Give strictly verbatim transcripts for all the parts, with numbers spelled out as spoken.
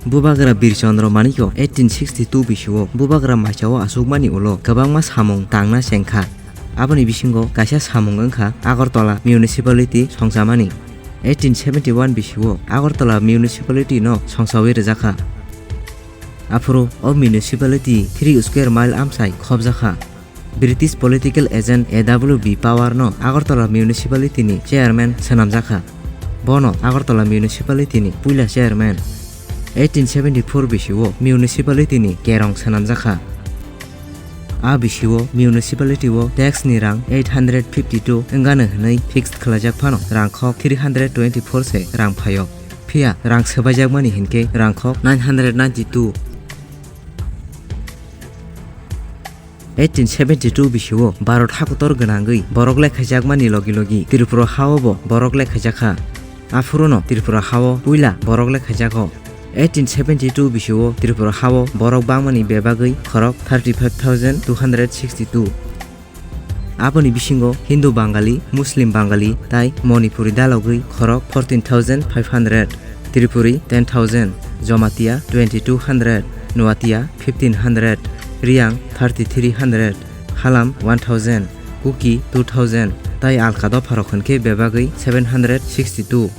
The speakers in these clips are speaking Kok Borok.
Bubagra Bir Chandra Manikya eighteen sixty two bisio Bubagra maisao achukmani ulo kwbangma samung tangna chengkha. Aboni bisingo kaisa samung wngkha Agartala Municipality songchamani. Eighteen seventy one bisio Agartala Municipality no songchawi rwjakha. Aphuru o municipality three square mile amchai khobjakha. British political agent A W B Power no Agartala Municipality ni chairman swnamjakha. Bono Agartala Municipality ni puila chairman. Eighteen seventy four bisio municipality ni kerong swnamjakha. A bisio municipality o tax ni rang eight hundred fifty two wngano hwnwi fixed khwlaijak phano rangkhok three hundred twenty four se rang phaio. Phiya rang swbaijakmani hinkhe rangkhok nine hundred ninety two. Eighteen seventy two bisio Bharat hakotor gwnangwi borok lekhaijakmani logi logi Tripura hao bo borok lekhaijakha. Aphuruno Tripura hao puila borok lekhaijago. Eighteen seventy two bisio Tripura hao borok bangmani bebagwi khorok thirty five thousand two hundred sixty two. Aboni bisingo Hindu Bangali, Muslim Bangali tai Manipuri dalogwi khorok fourteen thousand five hundred, Tripuri ten thousand, Jamatia twenty two hundred, Nuatia fifteen hundred, Riang thirty three hundred, Halam one thousand, Kuki two thousand, tai alka dopharok hwnkhe bebagwi seven hundred sixty two.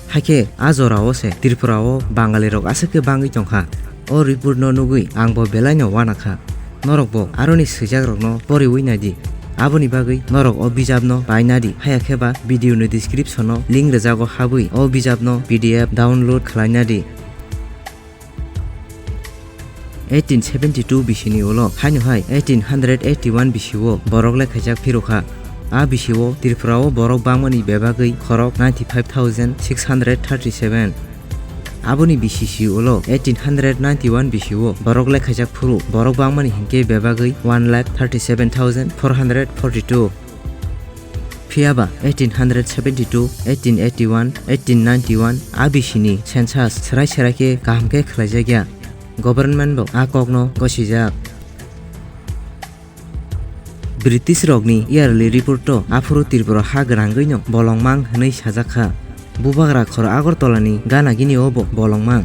Haikhe a jorao se Tripura o Bangali rok aswk khe bangwi tongkha. O report no nugwi ang bo belai no uanakha. Norok bo aroni swijakrokno poriwi naidi. Aboni bagwi norok o bijapno pai nadi, haya khe ba video ni description o link rwjago, habwi o bijapno P D F download khlai nadi. Eighteen seventy two bisini ulo haino hai eighteen hundred eighty one bisio borok lekhaijak phirokha. A bisio Tripura o borok bangmani bebagwi khorok ninety five thousand six hundred thirty seven. Aboni bisisi ulo eighteen hundred ninety one bisio borok lekhaijak phuru borok bangmani hinkhe bebagwi one lakh thirty seven thousand four hundred forty two. Phiya ba eighteen hundred seventy two, eighteen eighty one, eighteen ninety one a bisini census serai serai khe kaham khe khlaijakya. Government bo a kokno gosijak. British rokni yearly report o aphuru Tripura ha gwnangwino bolong mang hwnwi sajakha. Bubagra khoro Agartala ni gana gini o bo bolong mang.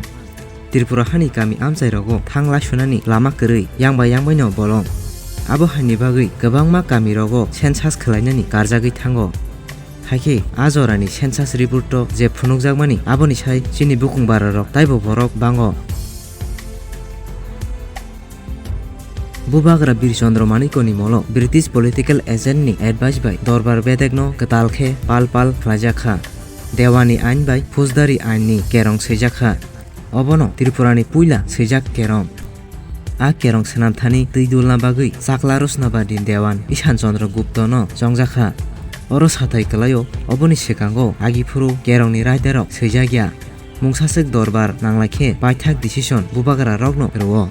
Tripura hani kami amchai rogo thang laisunani lama kwrwi yang bai yang baino bolong. Abo haini bagwi kwbangma kami rogo census khwlainani karjagwi thango. Haikhe a jorani census report o je phunukjakmani aboni sai chini bukung bara rok taibo borok bango. Bubagra Bir Chandra Manikya ni molo British political agent ni advice bai dorbar bedek no kwtal khe pal pal khlaijak kha. Dewani ain bai Fujidari ain ni kerong swijak kha. Obono Tripura ni puila swijak kerong. A kerong swnam thani twi dulna bagwi Chakla Rusnabadi Dewan Ishan Chandra Gupta no chongjak kha. Oro sathai kwlaio, oboni swkango agiphuru kerong ni raida rok swijak ya. Mungsaswk dorbar nanglai khe paithak decision bubagra rokno rwo.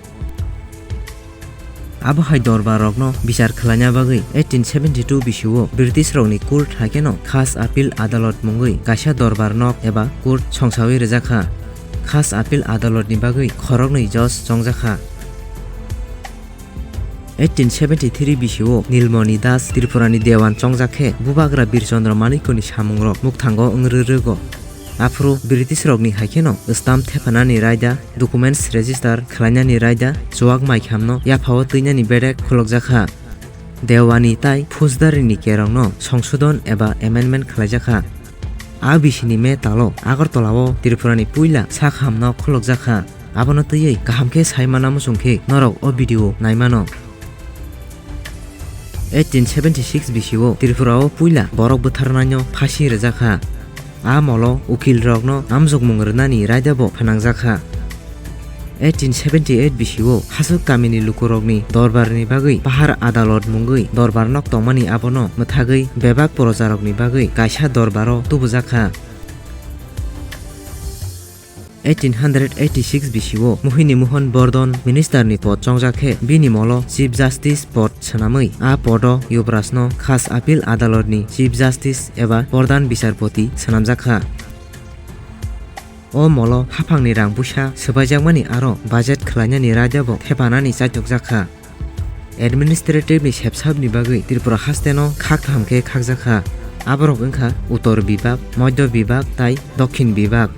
Abo hai dorbar rokno bichar khlaina bagwi eighteen seventy two bisio British rokni court hai kheno Khas Appeal Adalot mungwi kaisa dorbar nok eba court songsawi rwjak kha. Khas Appeal Adalot ni bagwi khoroknwi judge chongjak kha. Eighteen seventy three bisio Nilmoni Das Tripura ni Dewan chongjak khe bubagra Bir Chandra Manikya ni samung rok mukthango wng rwrwgo. Aphuru British rokni hai kheno stamp thephanani raida, documents register khlainani raida, chuak maikhamno yaphao twinani bedek khulokjak kha. Dewani tai Fujidari ni kerongno songsodon eba amendment khlaijak kha. A bisini May talo Agartala o Tripura ni puila sak hamno khulokjak kha. Abono twiwi kaham khe sai mana muchung khe norok o video nai mano. Eighteen seventy six bisio Tripura o puila borok butharnaino phasi rwjak kha. A molo ukil rokno amjokmung rwnani raida bo phanangjak kha. Eighteen seventy eight bisio Hasuk kamini lukurokni dorbarni bagwi Pahar Adalot mungwi dorbar nok tongmani abono mwthagwi bebak porojarokni bagwi kaisa dorbaro tubujak kha. Eighteen hundred eighty six bisio Mohini Mohan Bordon minister ni pod chongjak khe bini molo Chief Justice pod swnamwi a podo Yuvrajno Khas Appeal Adalot ni Chief Justice eba Pradhan Bicharpoti swnamjak kha. O molo haphangni rang busa swbaijakmani aro budget khlainani raida bo thepanani chaitokjak kha. Administrative ni sepsap ni bagwi Tripura haste no khak kaham khe khakjak kha. Aborok wngkha Uttor Bibhag, Madhya Bibhag tai Dokhin Bibhag.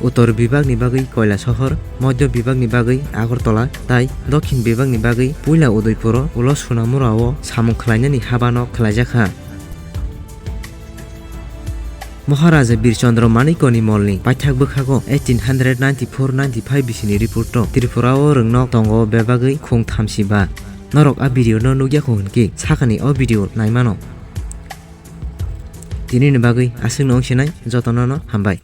Uttor bibagni bagwi Koilasohor, Modhyo bibagni bagwi Agartala, tai Dokhin bibagni bagwi puila Udaipuro ulo Sonamurao samung khlainani habano khlaijakha. Maharaja Bir Chandra Manikya ni molni paithak bwkhago eighteen hundred ninety-four ninety-five bisini report o Tripura o rwngnok tongo bebagwi khung thamsi ba. Norok a video no nukya kho hwnkhe sakani o video naimano. Tinini bagwi aswkno wngsinai jotono no hambai.